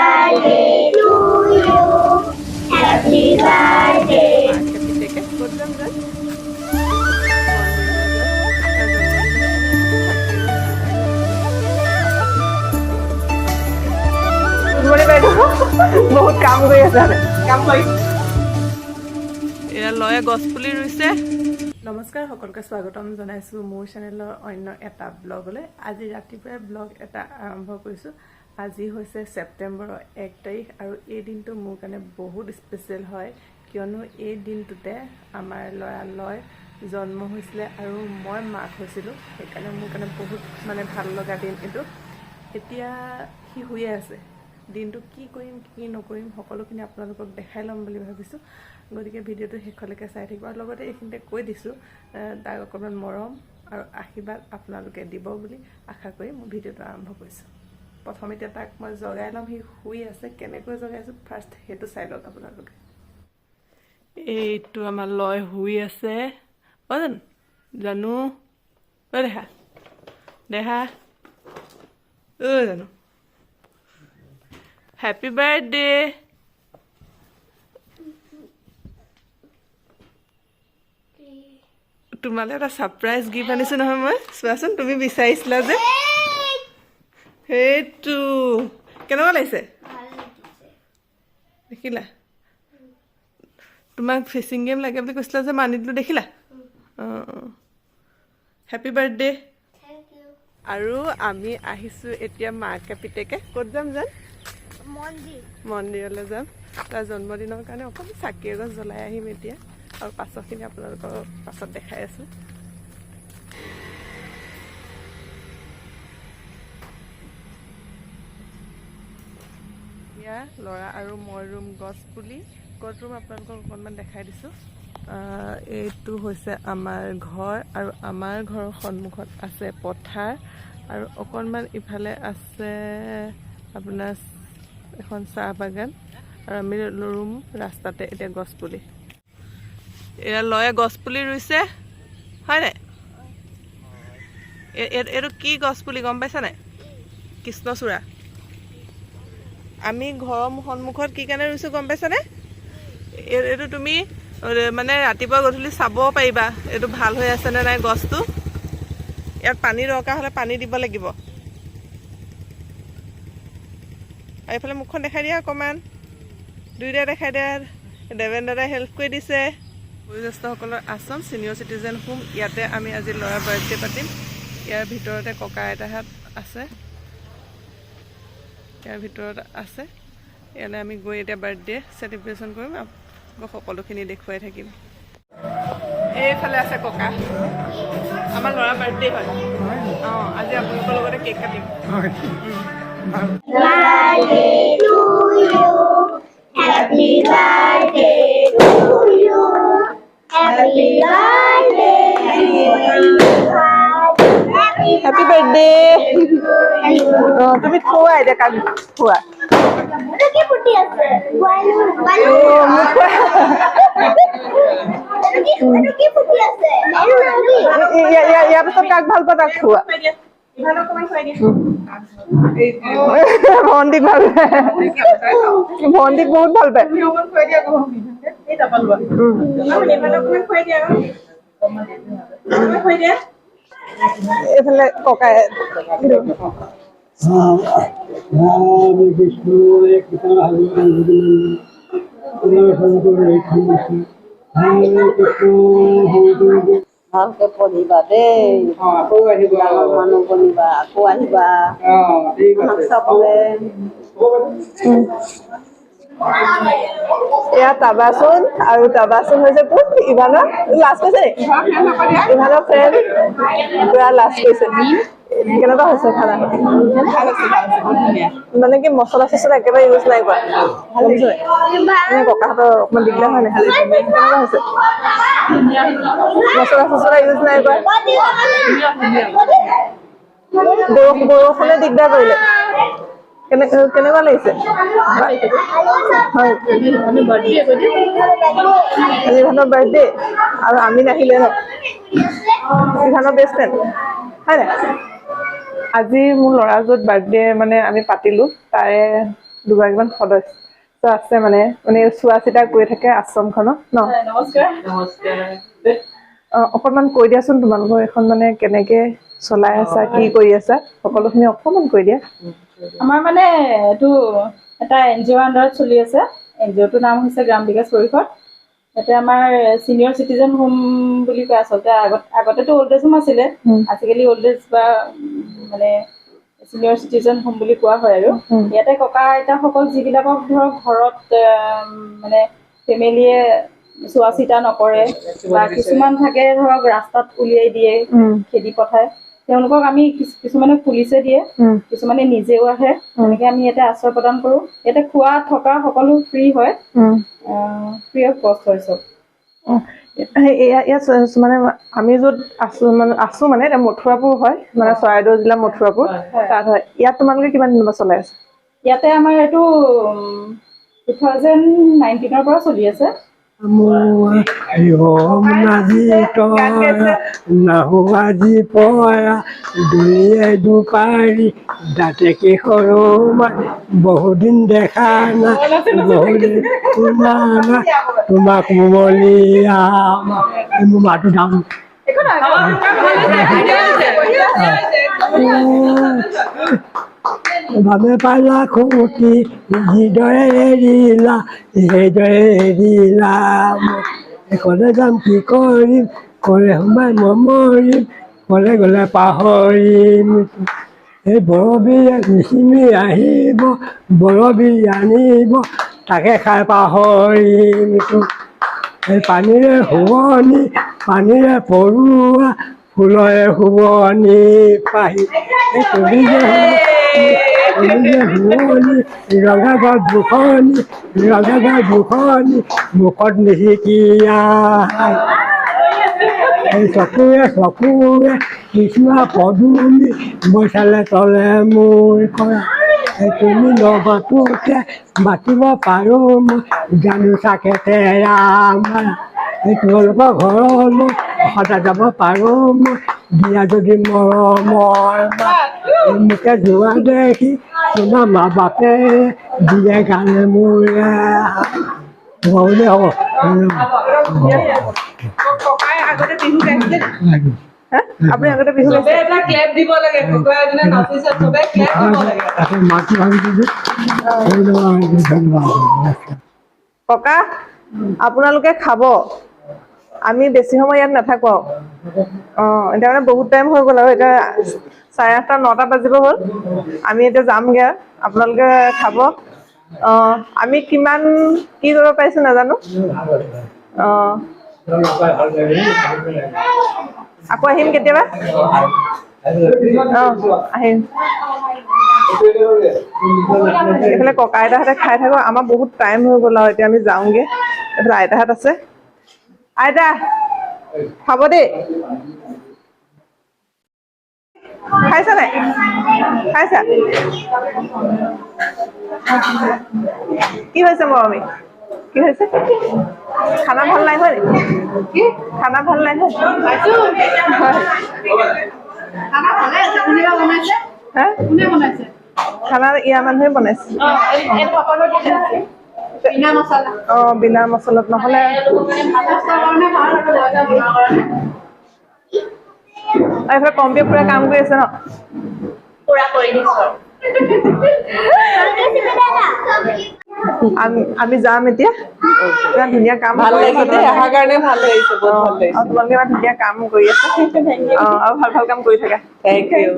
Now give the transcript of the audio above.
Birthday to you. Happy birthday. মাকে পিতেকে ক'ত যাম যাম। মণি বাইদেউ বহুত কাম কৰি আছে, কাম কৰি। এয়া লয়ে গছ পুলি ৰুইছে। নমস্কাৰ, সকলোকে স্বাগতম জনাইছোঁ মোৰ চেনেলৰ অন্য এটা ব্লগলৈ। আজি ৰাতিপুৱাই ব্লগ এটা আৰম্ভ কৰিছোঁ। আজি হৈছে ছেপ্টেম্বৰৰ 1 তাৰিখ আৰু এই দিনটো মোৰ কাৰণে বহুত স্পেচিয়েল হয়, কিয়নো এই দিনটোতে আমাৰ ল'ৰা লয় জন্ম হৈছিলে আৰু মই মাক হৈছিলোঁ। সেইকাৰণে মোৰ কাৰণে বহুত মানে ভাল লগা দিন এইটো। এতিয়া সি শুয়ে আছে। দিনটো কি কৰিম, কি নকৰিম, সকলোখিনি আপোনালোকক দেখাই ল'ম বুলি ভাবিছোঁ। গতিকে ভিডিঅ'টো শেষলৈকে চাই থাকিব। আৰু লগতে এইখিনিতে কৈ দিছোঁ, তাক অকণমান মৰম আৰু আশীৰ্বাদ আপোনালোকে দিব বুলি আশা কৰি মই ভিডিঅ'টো আৰম্ভ কৰিছোঁ। প্ৰথম এতিয়া তাক মই জগাই ল'ম। সি শুই আছে। কেনেকৈ জগাইছোঁ, ফাৰ্ষ্ট সেইটো চাই লওক আপোনালোকে। এইটো আমাৰ লয় শুই আছে। অ' জানো, জানো, অ' দেহা, দেহা, অ' জানো, হেপী বাৰ্থডে। তোমালৈ এটা ছাৰপ্ৰাইজ গিফ্ট আনিছোঁ নহয় মই। চোৱাচোন, তুমি বিচাৰিছিলা যে, সেইটো। কেনেকুৱা লাগিছে দেখিলা? তোমাক ফিচিং গেম লাগে বুলি কৈছিলা যে, মই আনি দিলোঁ, দেখিলা? অঁ, হেপী বাৰ্থডে। Thank you. আৰু আমি আহিছোঁ এতিয়া মাকে পিতেকে ক'ত যাম জান? মন্দিৰ। মন্দিৰলৈ যাম। তাৰ জন্মদিনৰ কাৰণে অকণমান চাকি এগছ জ্বলাই আহিম এতিয়া। আৰু পাছৰখিনি আপোনালোকৰ পাছত দেখাই আছোঁ। এতিয়া ল'ৰা আৰু মই ৰুম গছ পুলি। ক'ত ৰুম আপোনালোকক অকণমান দেখাই দিছোঁ। এইটো হৈছে আমাৰ ঘৰ আৰু আমাৰ ঘৰৰ সন্মুখত আছে পথাৰ আৰু অকণমান ইফালে আছে আপোনাৰ এখন চাহ বাগান। আৰু আমি ৰুম ৰাস্তাতে এতিয়া গছ পুলি। এয়া লয়ে গছ পুলি ৰুইছে, হয় নাই? এইটো কি গছ পুলি গম পাইছা নাই? কৃষ্ণচূড়া। আমি ঘৰৰ সন্মুখত কি কাৰণে ৰুইছোঁ গম পাইছানে? এইটো তুমি মানে ৰাতিপুৱা গধূলি চাব পাৰিবা, এইটো ভাল হৈ আছেনে নাই গছটো। ইয়াত পানী দৰকাৰ হ'লে পানী দিব লাগিব। আৰু এইফালে মুখখন দেখাই দিয়া অকণমান। দুয়োটাই দেখাই দিয়া। দেৱেন দাদাই হেল্প কৰি দিছে। বয়োজ্যেষ্ঠসকলৰ আশ্ৰম, ছিনিয়ৰ চিটিজেন হোম। ইয়াতে আমি আজি ল'ৰাৰ বাৰ্থডে পাতিম। ইয়াৰ ভিতৰতে ককা আইতাহঁত আছে, ইয়াৰ ভিতৰত আছে। ইয়ালৈ আমি গৈ এতিয়া বাৰ্থডে চেলিব্ৰেশ্যন কৰিম। আপোনালোকক সকলোখিনি দেখুৱাই থাকিম। এইফালে আছে ককা। আমাৰ ল'ৰা বাৰ্থডে হয়। অঁ, আজি আপোনালোকৰ লগতে কেক কাটিম। Birthday to you. Happy birthday to you. Happy birthday dear Happy happy birthday. অঁ, তুমি খোৱা এতিয়া, কাক খোৱা? এইটো কি ফুটি আছে? বালুন, বালুন। অঁ, মোক খোৱা। এইটো কি ফুটি আছে? বেলুন নেকি? ইয়াৰ পিছত কাক ভাল পোৱা তাক খোৱা। ভণ্টিক ভাল পায়, ভণ্টিক বহুত ভাল পায়। এইফালে ককাই। ৰাম কৃষ্ণ কৃষ্ণ হৰে কৃষ্ণ হৰে। ভালকে পঢ়িবা দেই। আকৌ আহিবা। ডাঙৰ মানুহ বনিবা, আকৌ আহিবা ঠিক আমাক আছে। চাবলে। এয়া তাবাচোন আৰু তাবাচোন হৈছে কোন? ইভানৰ লাজ কৰিছে নি? ইভানৰ ফ্ৰেণ্ড পুৰা লাজ কৰিছে। কেনেকুৱা হৈছে খানা? মানে কি মছলা চছলা একেবাৰে ইউজ নাই কৰা, বুজিছে? মানে ককাহঁতৰ অকণমান দিগদাৰ হয় নাই? কেনেকুৱা হৈছে? মছলা চছলা ইউজ নাই কৰা। বৰষুণে দিগদাৰ কৰিলে। কেনেকুৱা লাগিছে? হয়, আজি ইভানৰ বাৰ্থডে আৰু আমি নাহিলে ন। ইভানৰ বেষ্ট ফ্ৰেণ্ড হয় নাই? আজি মোৰ ল'ৰা য'ত বাৰ্থডে মানে আমি পাতিলোঁ, তাৰে দুগৰাকীমান সদস্য আছে, মানে মানে চোৱা চিতা কৰি থাকে আশ্ৰমখনত ন। নমস্কাৰ। অকণমান কৈ দিয়াচোন, তোমালোকৰ এইখন মানে কেনেকে চলাই আছা, কি কৰি আছা, সকলোখিনি অকণমান কৈ দিয়া। আমাৰ মানে এইটো এটা এন জি অ'ৰ আণ্ডাৰত চলি আছে। এন জি অ'টোৰ নাম হৈছে গ্ৰাম বিকাশ পৰিষদ। ইয়াতে আমাৰ চিনিয়ৰ চিটিজেন হোম বুলি কয়। আচলতে আগতেতো অল্ড এজ হোম আছিলে। আজিকালি অল্ড এজ বা মানে চিনিয়ৰ চিটিজেন হোম বুলি কোৱা হয়। আৰু ইয়াতে ককা আইতাসকল, যিবিলাকক ধৰক ঘৰত মানে ফেমিলিয়ে চোৱা চিতা নকৰে বা কিছুমান থাকে ধৰক ৰাস্তাত উলিয়াই দিয়ে, খেদি পঠায়, তেওঁলোকক আমি কিছুমানে পুলিচে দিয়ে, কিছুমানে নিজেও আহে, তেনেকে আমি ইয়াতে আশ্ৰয় প্ৰদান কৰোঁ। ইয়াতে খোৱা থকা সকলো ফ্ৰী হয়, ফ্ৰী অফ কষ্ট হয় চব। ইয়াত মানে আমি য'ত আছো মানে এতিয়া মথুৰাপুৰ হয়, মানে চৰাইদেউ জিলা মথুৰাপুৰ তাত হয়। ইয়াত তোমালোকে কিমান দিনৰ পৰা চলাই আছা? ইয়াতে আমাৰ এইটো 2019ৰ পৰা চলি আছে। নাজি নাহো আজি পৰা দুয়ে দুপাৰি দাঁতে কি সৰু বহুদিন দেখা নাই, বহুদিন শুনা নাই তোমাক মুমলীয়া। মোৰ মাতো ডাঙৰ। বাবে পালা খুটি যিদৰে এৰিলা সেইদৰে এৰিলা মোক। কলে যাম, কি কৰিম, কলে সোমাই মই মৰিম, কলে গ'লে পাহৰিম। এই বৰবীয়ে মিচিমি আহিব, বৰবী আনিব, তাকে খাই পাহৰিম। এই পানীৰে শুৱনি, পানীৰে পৰুৱা, ফুলৰে শুৱনি পাহি। এই তুমি যে শুৱনি ৰঙা গছ দুখনি, ৰঙা গছ দুখনি, মুখত নিশিকিয়া। এই চকুৰে চকুৰে কৃষ্ণ পদুমি মই চালে তলে মোৰ কৰা। এই তুমি নমাতোতে মাতিব পাৰোঁ মই জানো চাকে তেৰা মাৰা। এই তোমালোকৰ ঘৰলৈ সদায় যাব পাৰোঁ মই, দিয়া যদি মৰমৰ মোকে যোৱা দেখি তোমাৰ মা বাপে দিয়ে গানে মোৰে হ'ব হ'ব। ককাই আগতে বিহু গাইছিলে নি? হা? আপুনি আগতে বিহু গাইছে? এটা ক্লেপ দিব লাগে, ককাই এজনে নাচিছে, চবে ক্লেপ দিব লাগে। মাতটো ভাঙিছে যে। ধন্যবাদ, ধন্যবাদ। ককা, আপোনালোকে খাব, আমি বেছি সময় ইয়াত নাথাকো আৰু। এতিয়া মানে বহুত টাইম হৈ গ'ল আৰু এতিয়া 8:30, 9টা বাজিব হ'ল। আমি এতিয়া যামগৈ আৰু আপোনালোকে খাব। আমি কিমান কি কৰিব পাৰিছো নাজানো। আকৌ আহিম কেতিয়াবা। আহিম। এইফালে ককা আইতাহঁতে খাই থাকো। আমাৰ বহুত টাইম হৈ গ'ল আৰু এতিয়া আমি যাওঁগে। এইফালে আইতাহঁত আছে। আইতা, খাব দেই। খাইছা নাই? খাইছা? কি হৈছে মৰমী? কি হৈছে? খানা ভাল নাই হোৱা নেকি? কি খানা ভাল নাই হোৱা? হা? খানা ইয়াৰ মানুহে বনাইছে। বিনা মছলাত নহ'লে। এইফালে কম্পিয়ে পুৰা কাম কৰি আছে ন? পুৰা কৰি দিছো। আমি যাম এতিয়া। ইমান ধুনীয়া কাম ভাল কৰি লাগিছে আছা। দেই, অহাৰ কাৰণে ভাল লাগিছে, বহুত ভাল লাগিছে। আৰু তোমালোকে ইমান ধুনীয়া কাম কৰি আছা। আৰু ভাল ভাল কাম কৰি থাকা। Thank U.